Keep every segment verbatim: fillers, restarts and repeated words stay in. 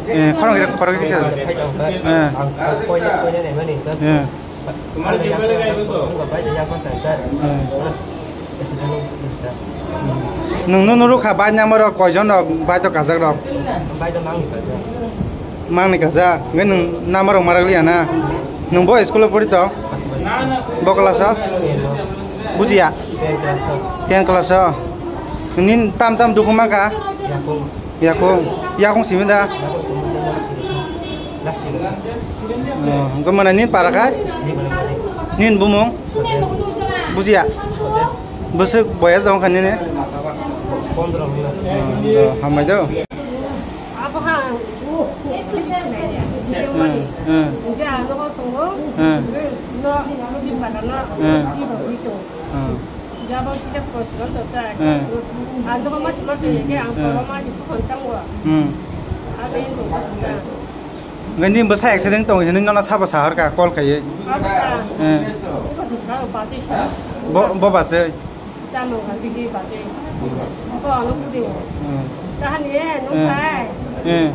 Eh, khorang kisa, khorang kisa. Eh. Eh. Eh. Nwng no nuru kha bai number rok koi jon rok bai to kajak rok. Mangni kajak. Nge nwng number rok marak liya na. Nwng bo school o pori to? Bo class o? Bujiya. Ten class o. Nin tam tam duku mangka? Yakung. Yakung simi da. Oh, hwnkhe mane nin para khai? Nin bumung? Bujiya. Bwswk boyas wngkha nini? Oh, hambai do. Hmm, hmm. Hmm. Hmm. Hmm. Hmm. Hmm. Nini bwsa accident tong hinwi nono sabo sahor ka call khaiwi. Eh. Bo, bo baswi. Hmm. Eh. Eh.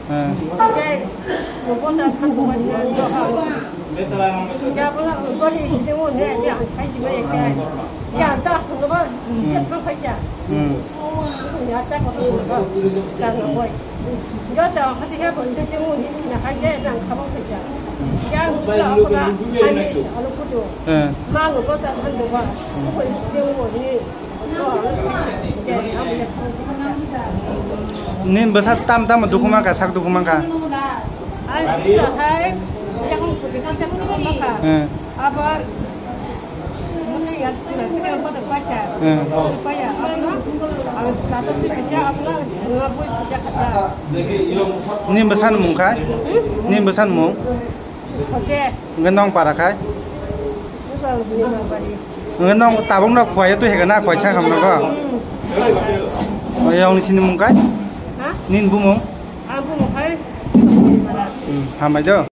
Hmm. Hmm. Eh. Nin bwsa tam tam duku mangkha, sak duku mangkha. Eh. Eh. Nin bwsa ni mung kha? Nin bwsa ni mung? Hwnkhe nong para khai? Hwnkhe nong tabuk no khwlai twi hega na khwlai sa khamna kho? Oya ong ni sini mung khai? Nin bumung? Hmm, hambai do.